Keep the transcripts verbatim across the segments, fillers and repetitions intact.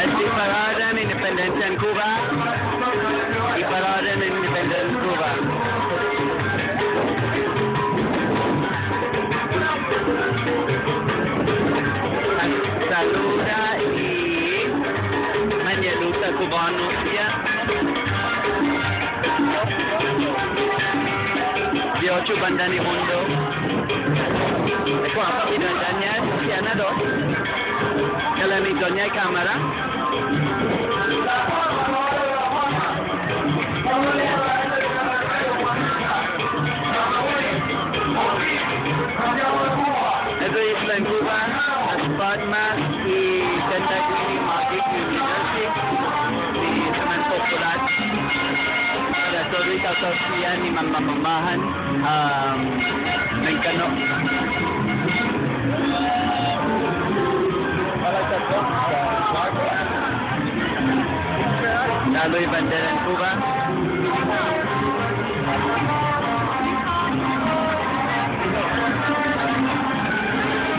Este para den independensian Kuba. I para den independensian Kuba. Saluda i mañe'lu-ta kubånu siha. Diochu bandan i mundo. Eko, håfa mi dueña, siha na dos. Kalan mi dueña i kamera. Esta i islan Kuba, Las Palmas, i tenda guini Margate University, i Semana Popular. Para todu i taotao siha ni mamamahan, um, mengkanu. Ta'lo i banderan Kuba.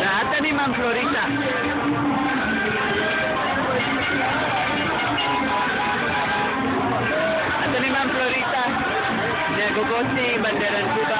Na atan i man Florita. Atan i man Florita. Ni ha gogof i banderan Kuba.